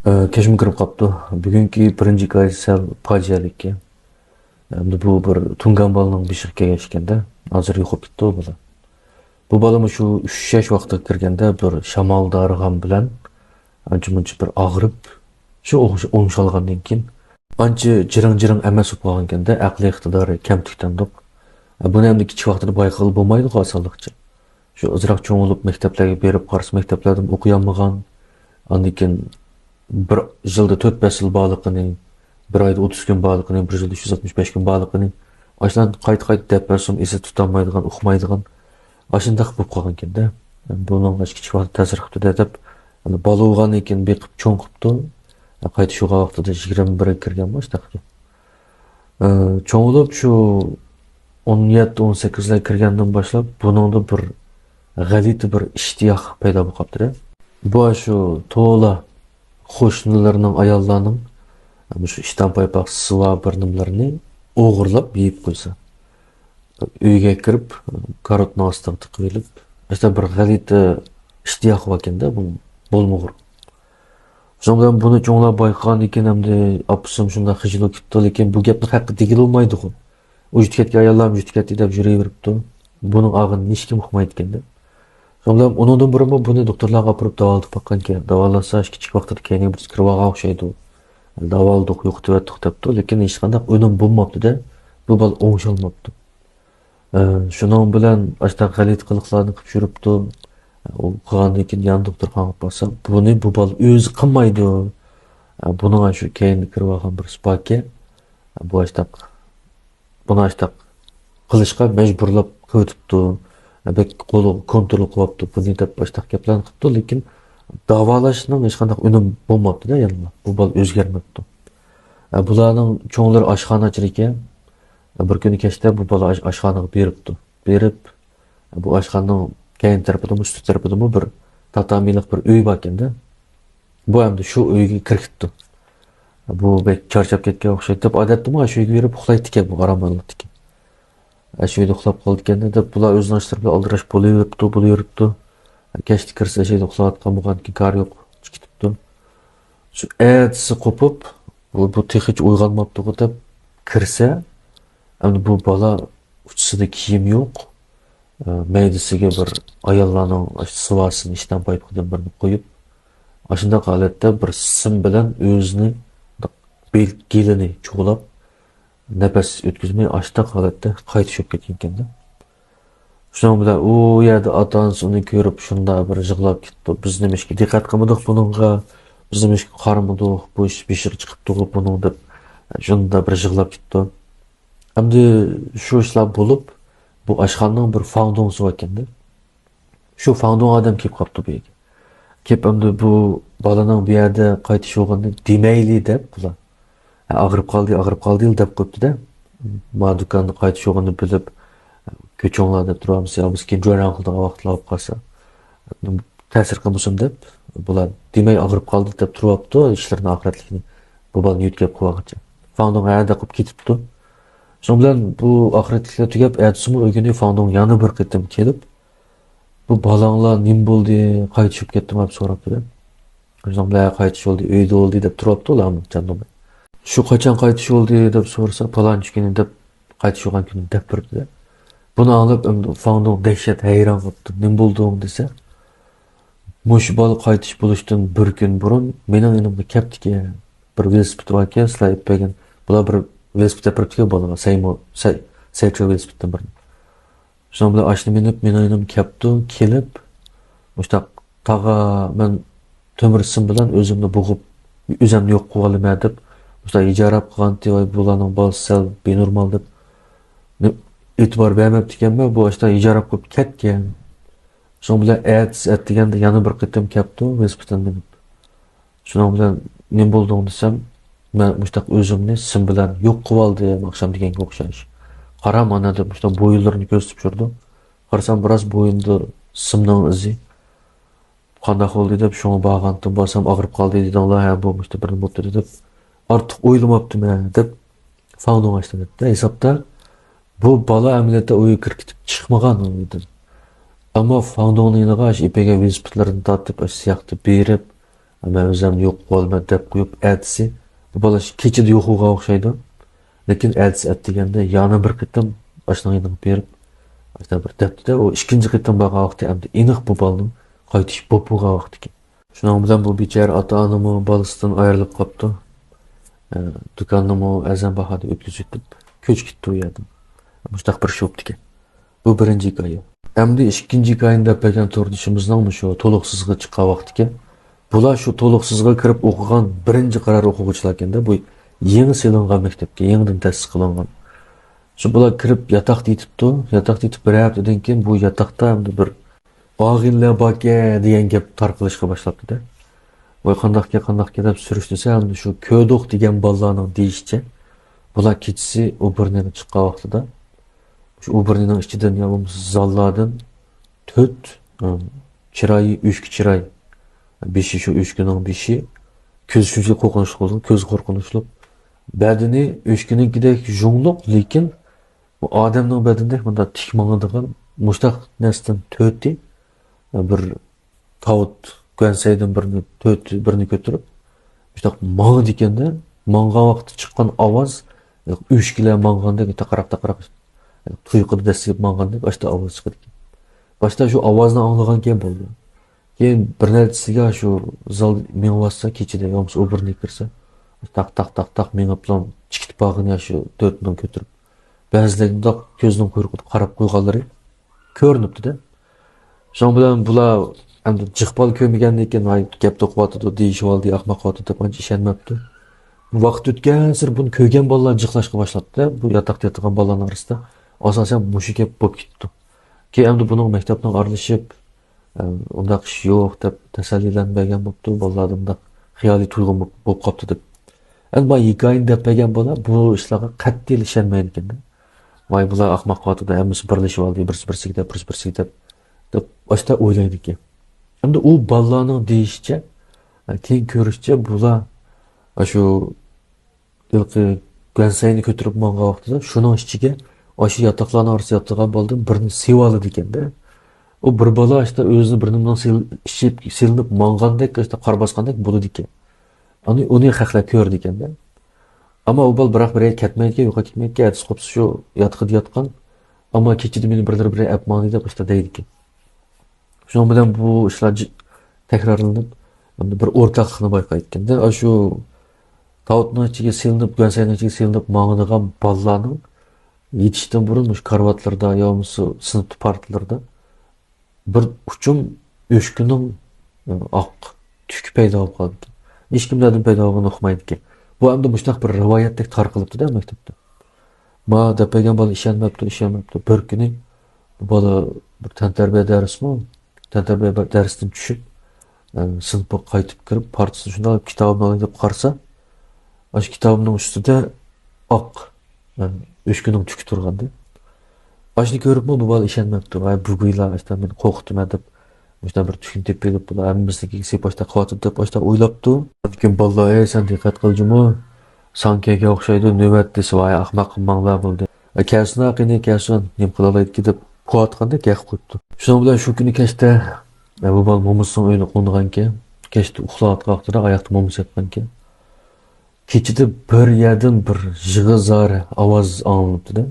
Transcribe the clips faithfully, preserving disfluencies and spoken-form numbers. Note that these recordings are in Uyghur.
ئە، كەچمۇ كىرىپ قاپتۇ. بۈگۈنكى بىرىنچى ھېكايە سەل پاجىئەلىك ئىكەن. ئەمدى بۇ بىر تۇڭگان بالىنىڭ بېشىغا كەلگەن ئىكەن-دە. ھازىر يوقاپ كېتىپتۇ بۇ بالا. بۇ بالىمۇ شۇ ئۈچ ياش ۋاقتىغا كىرگەندە بىر شامال دارىغان بىلەن ئانچە-مۇنچە بىر ئاغرىپ، شۇ ئوڭش-، ئوڭشالغاندىن كېيىن ئانچە جىرىڭ-جىرىڭ ئەمەس بولۇپ قالغانىكەن-دە، ئەقلىي ئىقتىدارى كەمتۈك دېمدۇق. بۇنى ئەمدى كىچىك ۋاقتىدا بايقىغىلى بولمايدىغۇ ئاسانلىقچە. شۇ ئازراق چوڭ بولۇپ مەكتەپلەرگە بېرىپ قارىسا، مەكتەپلەردىمۇ ئوقۇيالمىغان. ئاندىن كېيىن بىر يىلدا تۆت پەسىل بارلىقىنى، بىر ئايدا ئوتتۇز كۈن بارلىقىنى، بىر يىلدا ئۈچ يۈز ئاتمىش بەش كۈن بارلىقىنى، ئاشۇلارنى قايتا-قايتا دەپ بەرسىمۇ ئېسىدە تۇتالمايدىغان، ئۇقمايدىغان، ئاشۇنداق بولۇپ قالغانىكەن-دە. بۇنىڭغا كىچىك ۋاقتىدا تەسىر قىپتۇ-دە دەپ، بالا بولغاندىن كېيىن بېقىپ چوڭ قىپتۇ. قايتىش يوغان ۋاقتىدا يىگىرمە بىرگە كىرگەن بولسا تېخى. ئە، چوڭ بولۇپ شۇ ئون يەتتە، ئون سەككىزلەرگە كىرگەندىن باشلاپ بۇنىڭدا بىر غەلىتە بىر ئىشتىياق پەيدا بولۇپ قاپتۇ-دە. بۇ شۇ تولا قوشنىلىرىنىڭ ئاياللارنىڭ مۇشۇ ئىشتان پايپاق سىۋا بىر نېمىلىرىنى ئوغرىلاپ يېيىپ قويسا. ئۆيگە كىرىپ، كارىۋاتنىڭ ئاستىغا تىقىۋېلىپ، ئاشۇنداق بىر غەلىتە ئىشتىياق باركەن-دە، بۇ بولمىغۇر. شۇنىڭ بىلەن بۇنى چوڭلار بايقىغاندىكىن ئەمدى ئاپىسىمۇ شۇنداق خىجىل بولۇپ كېتىپتۇ، لېكىن بۇ گەپنىڭ ھەققى دېگىلى بولمايدىغۇ. ئۇ يۈتۈپ كەتكەن ئاياللارمۇ يۈتۈپ كەتتى دەپ يۈرۈۋېرىپتۇ. بۇنىڭ ئاغرىنىنى ھېچكىم ئۇقمايدىكەن-دە. شۇنىڭ بىلەن ئۇنىڭدىن بۇرۇنمۇ بۇنى دوختۇرلارغا ئاپىرىپ داۋالىتىپ باققانىكەن. داۋالاتسا كىچىك ۋاقتىدا كەينىگە بىرسى كىرىۋالغان ئوخشايدۇ. داۋالىدۇق، يوقىتىۋەتتۇق دەپتۇ، لېكىن ھېچقانداق ئۈنۈم بولماپتۇ-دە. بۇ بالا ئوڭشالماپتۇ. ئە، شۇنىڭ بىلەن ئاشۇنداق غەلىتە قىلىقلارنى قىلىپ يۈرۈپتۇ. ئۇ قىلغاندىن كېيىن يەنە دوختۇرخانىغا بارسا، بۇنى بۇ بالا ئۆزى قىلمايدۇ. ئە، بۇنىڭ شۇ كەينىدە كىرىۋالغان بىرسى باركەن. ئە، بۇ ئاشۇنداق، بۇنى ئاشۇنداق قىلىشقا مەجبۇرلاپ قىلىۋېتىپتۇ. ئە، بەك قولىغا كونترول قىلىۋاپتۇ بۇنى دەپ ئاشۇنداق گەپلەرنى قىپتۇ، لېكىن داۋالاشنىڭ ھېچقانداق ئۈنۈم بولماپتۇ-دە يەنىلا. بۇ بالا ئۆزگەرمەپتۇ. ئە، بۇلارنىڭ چوڭلىرى ئاشخانا ئاچىدىكەن. بىر كۈنى كەچتە بۇ بالا ئاش-، ئاشخانىغا بېرىپتۇ. بېرىپ، بۇ ئاشخانىنىڭ كەينى تەرىپىدىمۇ، ئۈستى تەرىپىدىمۇ بىر تاتامىلىق بىر ئۆي باركەن-دە. بۇ ئەمدى شۇ ئۆيگە كىرىپ كېتىپتۇ. بۇ بەك چارچاپ كەتكەن ئوخشايدۇ دەپ، ئادەتتىمۇ شۇ ئۆيگە بېرىپ ئۇخلايتتىكەن، بۇ ئارام ئالىدىكەن. ئە، شۇ يەردە ئۇخلاپ قالىدىكەن دەپ، بۇلار ئۆزىنىڭ ئىشلىرى بىلەن ئالدىراش بولۇۋېرىپتۇ، بولۇۋېرىپتۇ. كەچتە كىرسە، شۇ يەردە ئۇخلاۋاتقان بولغاندىكىن كارى يوق، چىقىپ كېتىپتۇ. شۇ ئەتىسى قوپۇپ، بۇ، بۇ تېخىچە ئويغانماپتىغۇ دەپ كىرسە، ئەمدى بۇ بالا ئۇچىسىدا كىيىم يوق. ئە، مەيدىسىگە بىر ئاياللارنىڭ ئاشۇ سىۋاسىنى، ئىشتان پايپىقىدىن بىرنى قويۇپ، ئاشۇنداق ھالەتتە بىر سىم بىلەن ئۆزىنى بېل-، گېلىنى چۇۋۇلاپ، نەپەس ئۆتكۈزمەي ئاشتاق ھالەتتە قايتا چۈشۈپ كەتكەنكەن-دە. شۇنىڭ بىلەن ئۇ يەردە ئاتا-ئانىسى ئۇنى كۆرۈپ شۇنداق بىر يىغلاپ كېتىپتۇ. «بىز نېمىشقا دىققەت قىلمىدۇق بۇنىڭغا؟ بىز نېمىشقا قارىمىدۇق؟ بۇ ئىش بېشىغا چىقىپتۇغۇ بۇنىڭ» دەپ شۇنداق بىر يىغلاپ كېتىپتۇ. ئەمدى شۇ ئىشلار بولۇپ، بۇ ئاشخانىنىڭ بىر فاڭدۇڭسى باركەن-دە. شۇ فاڭدۇڭ ئادەم كېلىپ قاپتۇ بۇ يەرگە. كېلىپ ئەمدى بۇ بالىنىڭ بۇ يەردە قايتىش بولغىنىنى دېمەيلى دەپ بۇلار. «ھە، ئاغرىپ قالدى، ئاغرىپ قالدى» دەپ قويۇپتۇ-دە. ما دۇكاندا قايتىش بولغىنىنى بىلىپ، «كۆچۈڭلار» دەپ تۇرۇۋالمىسا، يا بولمىسا كېيىن جۆرەڭ قىلىدىغان ۋاقىتلار بولۇپ قالسا، تەسىر قىلمىسۇن دەپ، بۇلار دېمەي ئاغرىپ قالدى دەپ تۇرۇۋاپتۇ، ئىشلىرىنى ئاخىرەتلىكىنى. بۇ بالىنى يۆتكەپ قويغانغىچە. فاڭدۇڭ ھە دەپ قويۇپ كېتىپتۇ. شۇنىڭ بىلەن بۇ ئاخىرەتلىكلەر تۈگەپ، ئەتىسىمۇ ئۆگۈنى فاڭدۇڭ يەنە بىر قېتىم كېلىپ، «بۇ بالاڭلار نېمە بولدى، قايتىشىپ كەتتىمۇ؟» دەپ سوراپتۇ-دە. شۇنىڭ بىلەن «قايتىش بولدى، ئۆيدە بولدى» دەپ تۇرۇپتۇ ئۇلارمۇ جاندۇمۇر. «شۇ قاچان قايتىش بولدى؟» دەپ سورىسا، «پالانچى كۈنى» دەپ، قايتىش بولغان كۈنى دەپ بېرىپتۇ-دە. بۇنى ئاڭلاپ ئەمدى فاڭدۇڭ دەھشەت ھەيران قاپتۇ. «نېمە بولدۇڭ؟» دېسە، «مۇشۇ بالا قايتىش بولۇشتىن بىر كۈن بۇرۇن مېنىڭ يېنىمغا كەپتىكەن. بىر ۋېلىسىپىت باركەن، سىلەر ئېلىپ بەرگەن.» بۇلار بىر ۋېلىسىپىت ئەپ بېرىپتىكەن بالىغا، سەيمو-، سەي-، سەيچو ۋېلىسىپىتتىن بىرنى. شۇنىڭ بىلەن ئاشۇنى مىنىپ، مېنىڭ يېنىمغا كەپتۇ، كېلىپ، مۇشۇنداق، «تاغا، مەن تۆمۈر سىم بىلەن ئۆزۈمنى بوغۇپ، ئۆزۈمنى يوق قىلىۋالىمەن» دەپ، مۇشۇنداق ھىجايراپ قىلغانتى، «ۋاي، بۇلارنىڭ بالىسى سەل بىنورمال» دەپ، ئېتىبار بەرمەپتىكەنمەن، بۇ ئاشۇنداق ھىجايراپ قىلىپ كەتكەن. شۇنىڭ بىلەن ئەتىسى ئەتىگەندە يەنە بىر قېتىم كەپتۇ، ۋېلىسىپىتىنى مىنىپ. شۇنىڭ بىلەن، «نېمە بولدۇڭ؟» دېسەم، «مەن مۇشتاق ئۆزۈمنى سىم بىلەن يوق قىلىۋالدىم ئاخشام» دېگەنگە ئوخشاش. «قارا مانا» دەپ مۇشتاق بويۇنلىرىنى كۆرسىتىپ يۈرىدۇ. قارىسام، راست بويۇندا سىمنىڭ ئىزى. «قانداق بولدى؟» دەپ، «شۇڭا بارغانتىم، بارسام ئاغرىپ قالدى دېدىڭلار، ھە، بۇ مۇشتا بىرنى بوپتۇ» دەپ، «ئارتۇق ئويلىماپتىمەن» دەپ، فاڭدۇڭ ئاشتى دەپتۇ. ھېسابتا بۇ بالا ئەمەلىيەتتە ئۆيگە كىرىپ كېتىپ چىقمىغان ئۇ ئۆيدىن. ئەمما فاڭدۇڭنىڭ يېنىغا ئاشۇ ئېپىگە ۋېلىسىپىتلىرىنى تارتىپ، ئاشۇ سىياقتا بېرىپ، مەن ئۆزۈمنى يوق قىلىۋالىمەن دەپ قويۇپ، ئەتىسى بۇ بالا كېچىدە يوق بولغان ئوخشايدۇ. لېكىن ئەتىسى ئەتىگەندە يەنە بىر قېتىم ئاشۇنىڭ يېنىغا بېرىپ، ئاشۇنداق بىر دەپتۇ-دە، ئۇ ئىككىنچى قېتىم بارغان ۋاقتى ئەمدى ئېنىق بۇ بالىنىڭ قايتىش بولۇپ بولغان ۋاقتىكەن. شۇنىڭ بىلەن بۇ بىچارە ئاتا-ئانىمۇ بالىسىدىن ئايرىلىپ قاپتۇ. ئە، دۇكاننىمۇ ئەرزان باھادا ئۆتكۈزۈۋېتىپ، كۆچۈپ كېتىپتۇ ئۇ يەردىن. مۇشۇنداق بىر ئىش بوپتىكەن. بۇ بىرىنچى ھېكايە. ئەمدى ئىككىنچى ھېكايىنى دەپ بەرگەن توردىشىمىزنىڭمۇ شۇ تولۇقسىزغا چىققان ۋاقتىكەن. بۇلار شۇ تولۇقسىزغا كىرىپ ئوقۇغان بىرىنچى قارار ئوقۇغۇچىلاركەن-دە، بۇ يېڭى سېلىنغان مەكتەپكە، يېڭىدىن تەسىس قىلىنغان. شۇ بۇلار كىرىپ ياتاقتا يېتىپتۇ. ياتاقتا يېتىپ بىر ھەپتىدىن كېيىن بۇ ياتاقتا ئەمدى بىر ئاغىنىلەر باركەن دېگەن گەپ تارقىلىشقا باشلاپتۇ-دە. ۋاي، قانداقكەن، قانداقكەن دەپ سۈرۈشتۈرسە، ئەمدى شۇ كۆردۇق دېگەن بالىلارنىڭ دېيىشىچە، بۇلار كېچىسى ئوبورنىيغا چىققان ۋاقتىدا، شۇ ئوبورنىينىڭ ئىچىدىن يا بولمىسا زاللاردىن تۆت، ئى، چىرايى ئۆچكە چىراي، بېشى شۇ ئۆچكىنىڭ بېشى، كۆزى شۇنچىلىك قورقۇنچلۇق بولىدۇ، كۆزى قورقۇنچلۇق، بەدىنى ئۆچكىنىڭكىدەك يۇڭلۇق، لېكىن بۇ ئادەمنىڭ بەدىنىدەك مۇنداق تىك ماڭىدىغان مۇشتاق نەرسىدىن تۆتى، بىر تاۋۇت گۇەنسەيدىن بىرنى، تۆت، بىرنى كۆتۈرۈپ، مۇشتاق ماڭىدىكەن-دە، ماڭغان ۋاقتىدا چىققان ئاۋاز، ئۆچكىلەر ماڭغاندەك، تاقىراق، تاقىراق، تۇيقىدا دەسسىگىپ ماڭغاندەك، ئاشتا ئاۋاز چىقىدىكەن. باشتا شۇ ئاۋازنى ئاڭلىغانكەن بولدى. كېيىن بىر نەچچىسىگە شۇ زال مېڭىۋاتسا، كېچىدە يا بولمىسا ئوبورنىيگە كىرسە، تاق، تاق، تاق، تاق مېڭىپلا چىقىپ بارغىنى يا شۇ تۆت مىڭ كۆتۈرۈپ. بەزىلەرگە مۇنداق كۆزىنىڭ قۇيرۇقىدا قاراپ قويغانلىرى كۆرۈنۈپتۇ-دە. شۇنىڭ بىلەن بۇلار ئەمدى جىق بالا كۆرمىگەندىن كېيىن، ۋاي، گەپ توقۇۋاتىدۇ، دېيىشىۋالدى، ئاخماق قىلىۋاتىدۇ دەپ ئانچە ئىشەنمەپتۇ. ۋاقىت ئۆتكەنسېرى بۇنى كۆرگەن بالىلار جىقلاشقا باشلاپتۇ. بۇ ياتاقتا ياتىدىغان بالىلارنىڭ ئارىسىدا ئاساسەن مۇشۇ گەپ بولۇپ كېتىپتۇ. كېيىن ئەمدى بۇنىڭ مەكتەپنىڭ ئارىلىشىپ، ئە، ئۇنداق ئىش يوق دەپ تەسەللىلەرنى بەرگەن بوپتۇ. بالىلاردا ئۇنداق خىيالىي تۇيغۇ بولۇپ قاپتۇ دەپ. ئەمدى مانا ھېكايىنى دەپ بەرگەن بالا بۇ ئىشلارغا قەتئىي ئىشەنمەيدىكەن-دە. ۋاي، بۇلار ئاخماق قىلىۋاتىدۇ، ھەممىسى بىرلىشىۋالدى، بىرسى بىرسىگە دەپ، بىرسى بىرسىگە دەپ، دەپ ئاشتا ئويلايدىكەن. ئەمدى ئۇ بالىلارنىڭ دېيىشىچە، كېيىن كۆرۈشىچە، بۇلار ئاشۇ ھېلىقى گۈەنسەينى كۆتۈرۈپ ماڭغان ۋاقتىدا شۇنىڭ ئىچىگە ئاشۇ ياتاقلارنىڭ ئارىسىدا ياتىدىغان بالىدىن بىرنى سېلىۋالىدىكەن-دە. ئۇ بىر بالا ئاشتا ئۆزىنى بىر نېمىنىڭ سېل-، ئىچىپ، سېلىنىپ ماڭغاندەك، ئاشتا قارا باسقاندەك بولىدىكەن. ئۇنى، ئۇنى خەقلەر كۆرىدىكەن-دە. ئەمما ئۇ بالا بىراق بىر يەرگە كەتمەيدىكەن، يوقاپ كەتمەيدىكەن، ئەتىسى قوپسا شۇ ياتىقىدا ياتقان. ئەمما كېچىدە مېنى بىرلىرى بىر يەرگە ئەپ ماڭدى دەپ ئاشتا دەيدىكەن. شۇنىڭ بىلەن بۇ ئىشلار جى-، تەكرارلىنىپ، ئەمدى بىر ئورتاقلىقنى بايقايدىكەن-دە. ئاشۇ تاۋۇتنىڭ ئىچىگە سېلىنىپ، گۈەنسەينىڭ ئىچىگە سېلىنىپ ماڭىدىغان بالىلارنىڭ يېتىشتىن بۇرۇن مۇشۇ كارىۋاتلىرىدا يا بولمىسا سىنىپتا پارتىلىرىدا بىر ئۇچۇم ئۆچكىنىڭ، ئاق تۈكى پەيدا بولۇپ قالىدىكەن. ھېچكىم نەدىن پەيدا بولغىنىنى ئۇقمايدىكەن. بۇ ئەمدى مۇشۇنداق بىر رىۋايەتتەك تارقىلىپتۇ-دە مەكتەپتە. ما دەپ بەرگەن بالا ئىشەنمەپتۇ، ئىشەنمەپتۇ. بىر كۈنى بۇ بالا بىر تەنتەربىيە دەرسمۇ، تەنتەربىيە دەرستىن چۈشۈپ، ئە، سىنىپقا قايتىپ كىرىپ، پارتىسىنى شۇنداق كىتابىنى ئالاي دەپ قارىسا، ئاشۇ كىتابنىڭ ئۈستىدە ئاق، ئە، ئۆچكىنىڭ تۈكى تۇرغانىدى. ئاشۇنى كۆرۈپمۇ بۇ بالا ئىشەنمەپتۇ. ۋاي، بۈگۈنلا ئاشتا مېنى قورقۇتىمەن دەپ، مۇشۇنداق بىر تۈكنى تېپىپ كېلىپ، بۇلار ھەممىمىزنىڭكىگە سېلىپ ئاشتا قىلىۋاتىدۇ دەپ ئاشتا ئويلاپتۇ. لېكىن بالىلار، ئەي، سەن دىققەت قىل جۇمۇ، ساڭا كەلگەن ئوخشايدۇ، نۆۋەت دېسە، ۋاي، ئاخماق قىلماڭلار بولدى. ئە، كەلسۇن، قېنى، كەلسۇن، نېمە قىلالايدىكى دەپ قوۋاتقاندەك ياقىپ قويۇپتۇ. شۇنىڭ بىلەن شۇ كۈنى كەچتە، ئە، بۇ بالا مومىسىنىڭ ئۆيىدە قونىدىغانىكەن. كەچتە ئۇخلاۋاتقان ۋاقتىدا ئاياقتا مومىسى ياتقانىكەن. كېچىدە بىر يەردىن بىر يىغا-زار ئاۋاز ئاڭلىنىپتۇ-دە.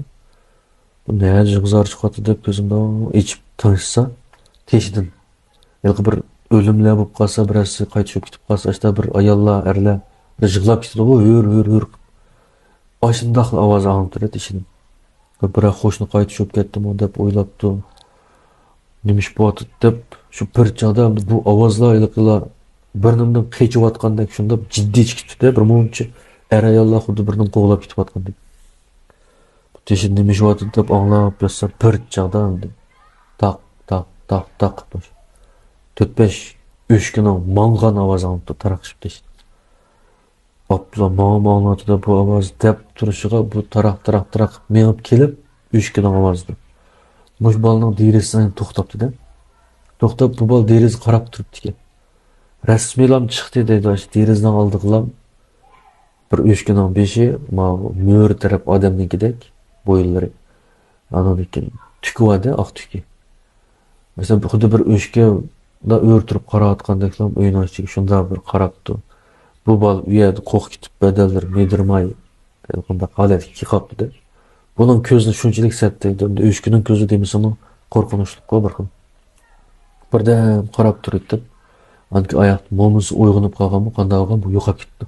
بۇ نەدە يىغا-زار چىقىۋاتىدۇ دەپ كۆزۈمنى ئېچىپ تىڭشىسا، تېشىدىن ھېلىقى بىر ئۆلۈملەر بولۇپ قالسا، بىرەرسى قايتىش بولۇپ كېتىپ قالسا، ئاشتا بىر ئاياللار، ئەرلەر بىر يىغلاپ كېتىدىغۇ، ھۆر، ھۆر، ھۆر قىلىپ. ئاشۇنداقلا ئاۋاز ئاڭلىنىپتۇ تېشىدىن. بىر قوشنا قايتىش بولۇپ كەتتىمۇ دەپ ئويلاپتۇ. نېمە ئىش بولۇۋاتىدۇ دەپ، شۇ بىر چاغدا بۇ ئاۋازلار ھېلىقىلار بىر نېمىدىن قېچىۋاتقاندەك، شۇنداق جىددىي چىقىپتۇ-دە، بىر مۇنچە ئەر-ئاياللار خۇددى بىر نېمە قوغلاپ كېتىۋاتقاندەك. تېشىدا نېمە ئىش بولۇۋاتىدۇ دەپ ئاڭلاپ ياتسا، بىر چاغدا ئەمدى تاق، تاق، تاق، تاق قىلىپ تۆت-بەش ئۆچكىنىڭ ماڭغان ئاۋازى ئاڭلىنىپتۇ، تاراقشىپ تېشىدا. ئاپلا ماڭا ماڭلىۋاتىدۇ بۇ ئاۋاز دەپ تۇرۇشىغا، بۇ تاراق، تاراق، تاراق مېڭىپ كېلىپ، ئۆچكىنىڭ ئاۋازىدىن مۇشۇ بالىنىڭ دېرىزىسىدىن توختاپتۇ-دە. توختاپ، بۇ بالا دېرىزىگە قاراپ تۇرۇپتىكەن. رەسمىيلام چىقتى دەيدۇ، ئاشۇ دېرىزىنىڭ ئالدىغىلام بىر ئۆچكىنىڭ بېشى، ماۋۇ مۈرە تەرەپ ئادەمنىڭكىدەك بويۇنلىرى. ئانىڭدىن كېيىن تۈكى بار-دە، ئاق تۈكى. مەسىلەن، خۇددى بىر ئۆچكە ئۆرە تۇرۇپ قاراۋاتقاندەكلا ئۆينىڭ ئىچىگە شۇنداق بىر قاراپتۇ. بۇ بالا ئۇ يەردە قورقۇپ كېتىپ، بەدەنلىرى مىدىرماي، قانداق ھالەتكە كېلىپ قاپتۇ-دە. بۇنىڭ كۆزىنى شۇنچىلىك سەتتى، ئۆچكىنىڭ كۆزى دېمىسىمۇ، قورقۇنچلۇققۇ بىر خىل. بىردەم قاراپ تۇرۇۋېتىپ، ئاندىكىن ئاياغ مومىسى ئويغىنىپ قالغانمۇ، قانداق بولغان، بۇ يوقاپ كېتىپتۇ.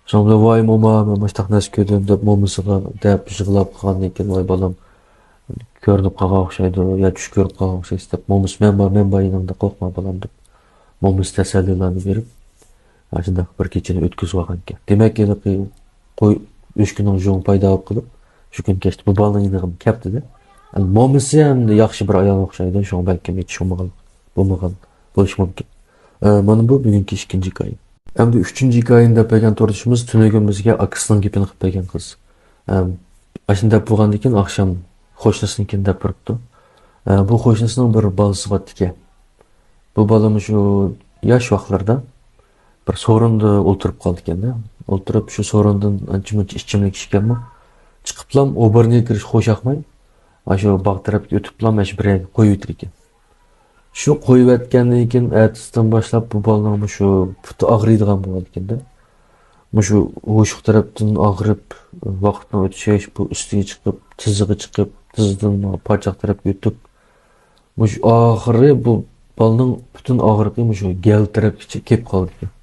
شۇنىڭ بىلەن، ۋاي موما، مەن مۇشۇنداق نەرسە كۆردۈم دەپ، مومىسىغا دەپ يىغلاپ قالغاندىن كېيىن، ۋاي بالام، كۆرۈنۈپ قالغان ئوخشايدۇ يا چۈش كۆرۈپ قالغان ئوخشايسىز دەپ، مومىسى، مەن بار، مەن بار يېنىڭدا، قورقما بالام دەپ، مومىسى تەسەللىلەرنى بېرىپ، ئاشۇنداق بىر كېچىنى ئۆتكۈزۈپ ئالغانىكەن. دېمەك، ھېلىقى قوي ئۆچكىنىڭ جۇڭى پايدا بولۇپ قېلىپ، شۇ كۈنى كەچتە بۇ بالىنىڭ يېنىغا كەپتۇ-دە. ئەمدى مومىسى ئەمدى ياخشى بىر ئايال ئوخشايدۇ، شۇڭا بەلكىم ھېچ بولمىغان، بولمىغان بولۇشى مۇمكىن. ئە، مانا بۇ بۈگۈنكى ئىككىنچى ھېكايە. ئەمدى ئۈچىنچى ھېكايىنى دەپ بەرگەن توردىشىمىز تۈنۈگۈن بىزگە ئاكىسىنىڭ گېپىنى قىلىپ بەرگەن قىز. ئەم، ئاشۇنى دەپ بولغاندىن كېيىن ئاخشام قوشنىسىنىڭكىنى دەپ بېرىپتۇ. ئە، بۇ قوشنىسىنىڭ بىر بالىسى بارتىكەن. بۇ بالىمۇ شۇ ياش ۋاقىتلىرىدا بىر سورۇندا ئولتۇرۇپ قالىدىكەن-دە. ئولتۇرۇپ شۇ سورۇندىن ئانچە-مۇنچە ئىچىملىك ئىچكەنمۇ، چىقىپلام ئوبورنىگە كىرىش خۇشياقماي، ئاشۇ باغ تەرەپكە ئۆتۈپلام ئاشۇ بىر يەرگە قويۇۋېتىدىكەن. شۇ قويۇۋەتكەندىن كېيىن ئەتىسىدىن باشلاپ بۇ بالىنىڭ مۇشۇ پۇتى ئاغرىيدىغان بولغانىكەن-دە. مۇشۇ ھوشۇق تەرەپتىن ئاغرىپ، ۋاقىتنىڭ ئۆتۈشى بۇ ئۈستىگە چىقىپ، تىزىغا چىقىپ، تىزىدىن پاچاق تەرەپكە ئۆتۈپ، مۇشۇ ئاخىرى بۇ بالىنىڭ پۈتۈن ئاغرىقى مۇشۇ گەل تەرەپكىچە كېلىپ قالىدىكەن.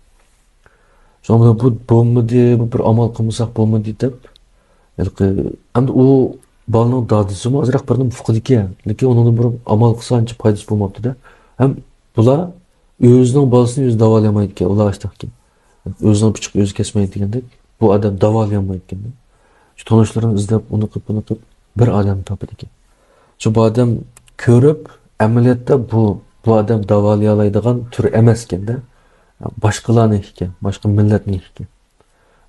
شۇنىڭ بىلەن بۇ بولمىدى، بۇ بىر ئامال قىلمىساق بولمىدى دەپ، ھېلىقى، ئەمدى ئۇ بالىنىڭ دادىسىمۇ ئازراق بىر نېمە ئۇقىدىكەن، لېكىن ئۇنىڭدىن بۇرۇن ئامال قىلسا ئانچە پايدىسى بولماپتۇ-دە. ھەم بۇلار ئۆزىنىڭ بالىسىنى ئۆزى داۋالىيالمايدىكەن، ئۇلار ئاشتاقكەن. ئۆزىنىڭ پىچىقى ئۆزى كەسمەيدۇ دېگەندەك، بۇ ئادەم داۋالىيالمايدىكەن. شۇ تونۇشلىرىنى ئىزدەپ، ئۇنىقىپ، ئۇنىقىپ، بىر ئادەمنى تاپىدىكەن. شۇ بۇ ئادەم كۆرۈپ، ئەمەلىيەتتە بۇ، بۇ ئادەم داۋالىيالايدىغان تۈر ئەمەسكەن-دە. باشقىلارنىڭكى ئىكەن، باشقا مىللەتنىڭكى ئىكەن.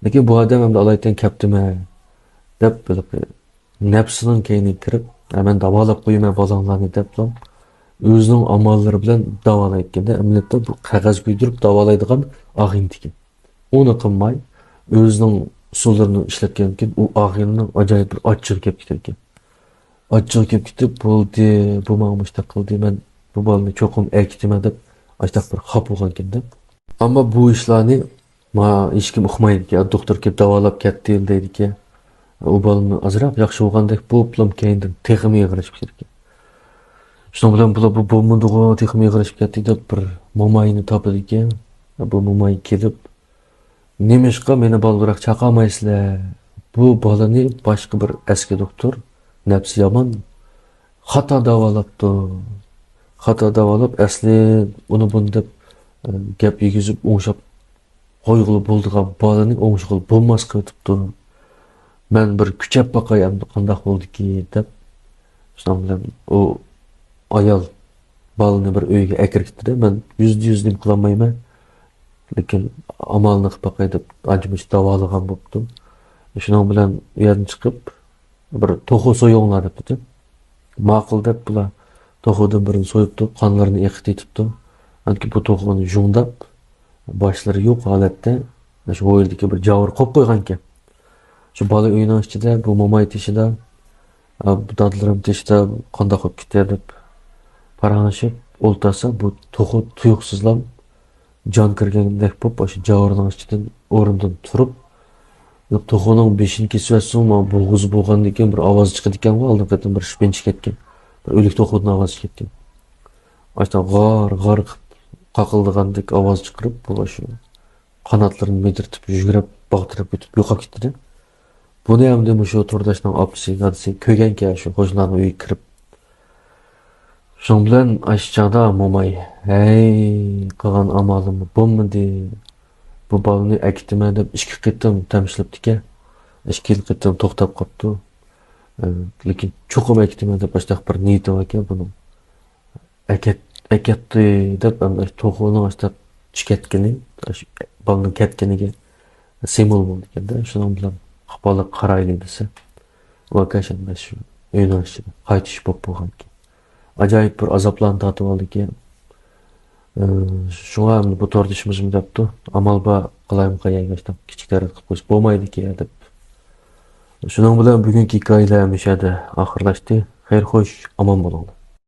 لېكىن بۇ ئادەم ئەمدى ئالايىتەن كەپتىمەن دەپ، ھېلىقى نەپسىنىڭ كەينىگە كىرىپ، «ھە، مەن داۋالاپ قويىمەن بالاڭلارنى» دەپلا، ئۆزىنىڭ ئاماللىرى بىلەن داۋالايدىكەن-دە، ئەمەلىيەتتە بۇ قەغەز كۆيدۈرۈپ داۋالايدىغان ئاغىنىدىكەن. ئۇنى قىلماي، ئۆزىنىڭ ئۇسۇللىرىنى ئىشلەتكەندىن كېيىن، ئۇ ئاغىنىنىڭ ئاجايىپ بىر ئاچچىقى كېلىپ كېتىدىكەن. ئاچچىقى كېلىپ كېتىپ، «بولدى، بۇ ماڭا مۇشۇنداق قىلدى، مەن بۇ بالىنى چوقۇم ئەكېتىمەن» دەپ، ئاشۇنداق بىر خاپا بولغانىكەن-دە. ئەمما بۇ ئىشلارنى ما ھېچكىم ئۇقمايدىكەن، دوختۇر كېلىپ داۋالاپ كەتتى دەيدىكەن. ئۇ بالىمۇ ئازراق ياخشى بولغاندەك بولۇپلام كەينىدىن تېخىمۇ ئېغىرلىشىپ كېتىدىكەن. شۇنىڭ بىلەن بۇلار بۇ بولمىدىغۇ، تېخىمۇ ئېغىرلىشىپ كەتتى دەپ بىر موماينى تاپىدىكەن. بۇ موماي كېلىپ، «نېمىشقا مېنى بالدۇرراق چاقالمايسىلەر؟ بۇ بالىنى باشقا بىر ئەسكى دوختۇر، نەپسى يامان، خاتا داۋالاپتۇ. خاتا داۋالاپ، ئەسلى ئۇنى بۇنى دەپ، ئە، گەپ يېگۈزۈپ، ئوڭشاپ قويغىلى بولىدىغان بالىنى ئوڭشىغىلى بولماس قىلىۋېتىپتۇ. مەن بىر كۈچەپ باقاي ئەمدى قانداق بولدىكى» دەپ. شۇنىڭ بىلەن ئۇ ئايال بالىنى بىر ئۆيگە ئەكىرىپ كېتىدۇ. «مەن يۈزدە يۈز نېمە قىلالمايمەن، لېكىن ئامالنى قىلىپ باقاي» دەپ ئانچە-مۇنچە داۋالىغان بوپتۇ. شۇنىڭ بىلەن ئۇ يەردىن چىقىپ، «بىر توخۇ سويۇڭلار» دەپتۇ. ماقۇل دەپ بۇلار توخۇدىن بىرنى سويۇپتۇ، قانلىرىنى ئېقىتىۋېتىپتۇ. ئاندىن بۇ توخۇنى جۇڭداپ، باشلىرى يوق ھالەتتە شۇ ھويلىدىكى بىر جاۋۇرغا قويۇپ قويغانىكەن. شۇ بالا ئۆينىڭ ئىچىدە، بۇ موماي تېشىدا، ئا، بۇ دادىلىرىم تېشىدا قانداق بولۇپ كېتەر دەپ پاراڭلىشىپ ئولتۇرسا، بۇ توخۇ تۇيۇقسىزلا جان كىرگەندەك بولۇپ، ئاشۇ جاۋۇرنىڭ ئىچىدىن ئورنىدىن تۇرۇپ، توخۇنىڭ بېشىنى كېسىۋەتسىمۇ، مانا بوغۇزى بولغاندىن كېيىن بىر ئاۋاز چىقىدىكەنغۇ، ئالدىنقى قېتىم بىر شپىنچى كەتكەن، بىر ئۆلۈك توخۇدىن ئاۋاز چىقىدىكەن. ئاشۇنداق غار، غار قىلىپ قاقىلدىغاندەك ئاۋاز چىقىرىپ، بۇ ئاشۇ قاناتلىرىنى مىدىرتىپ، يۈگۈرۈپ، باغ تەرەپ ئۆتۈپ يوقاپ كېتىدۇ. بۇنى ئەمدى مۇشۇ تورداشنىڭ ئاپىسى، دادىسى كۆرگەنكەن، شۇ خوجىلارنىڭ ئۆيىگە كىرىپ. شۇنىڭ بىلەن ئاشۇ چاغدا موماي، ھەي، قىلغان ئامالىممۇ بولمىدى. بۇ بالىنى ئەكېتىمەن دەپ ئىككى قېتىم تەمشىلىپتىكەن. ئىككى قېتىم توختاپ قاپتۇ. ئە، لېكىن چوقۇم ئەكېتىمەن دەپ ئاشۇنداق بىر نىيىتى باركەن بۇنىڭ. ئەكەت-، ئەكەتتى دەپ، ئەمدى توخۇنىڭ ئاشۇنداق چۈشۈپ كەتكىنى، ئاشۇ بالىنىڭ كەتكىنىگە سىمۋول بولىدىكەن-دە، شۇنىڭ بىلەن قاپاللىق قارايلى دېسە، ئۇ ئاكا شۇنداق شۇ ئۆينىڭ ئىچىدە قايتىش بولۇپ بولغانىكەن. ئاجايىپ بىر ئازابلارنى تارتىۋالدىكەن. ئى، شۇڭا ئەمدى بۇ توردىشىمىزمۇ دەپتۇ، ئامال بار قىلايمىقان يەرگە شۇنداق كىچىك تەرەت قىلىپ قويسا بولمايدىكەن دەپ. شۇنىڭ بىلەن بۈگۈنكى ھېكايىلەر مۇشۇ يەردە ئاخىرلاشتى. خەير خوش، ئامان بولۇڭلار.